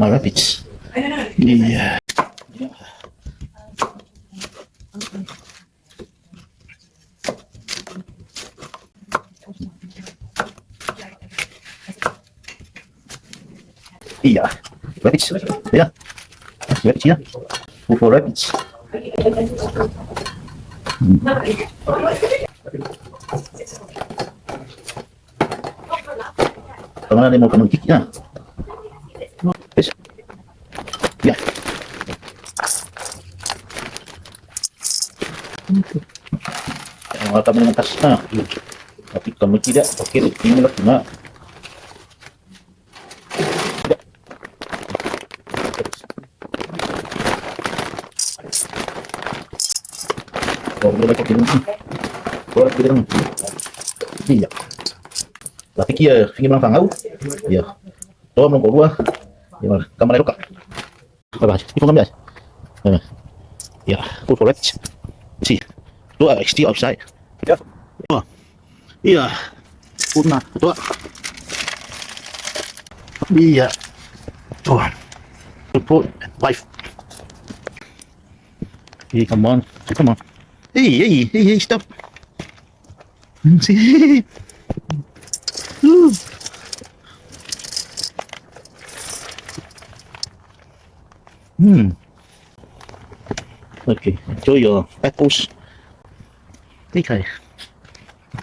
my rabbits. Yeah. Yeah. Rabbits. Yeah. Rabbits here. Food for rabbits. Pangalan mo kanang kiki ah. Yes. Yeah. Ang kami ng kas na. Tapi kami tidak. Okey, ini lah cuma. Oh, boleh baca kiri. Boleh kiri. Iya. Tapi kia fingi mang fangau. Iya. To mang ko Ya, kamar roka. Bye bye. Ipo kami. Yeah, good for it. See. Do I still outside? Yeah. Oh. Yeah. Una, dua. Iya. Oh. Support and wife. Hey, come on. Come on. Hey, hey, hey, hey, stop. See. Ooh. Okay, enjoy your apples. Okay.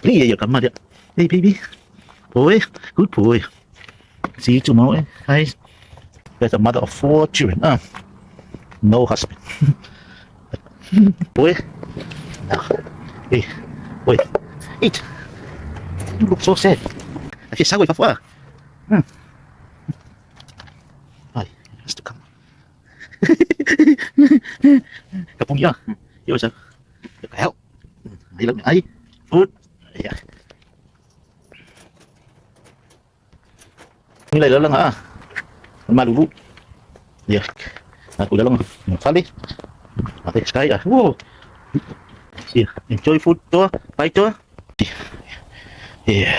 Hey, you come on. Hey, baby. Boy, good boy. See you tomorrow, guys. There's a mother of 4 children. No husband. Boy. No. Hey, boy. Eat. You look so sad. I feel sorry for her. Hi, has to come. Kapung ya. Yo sa. Help. Ay lang ay. Food. Yeah. Nilai lang ah. Malubu. Yeah. Aku dalam kali. Ate sky ah. Wow. Yeah. Enjoy food to. Bye to. Yeah.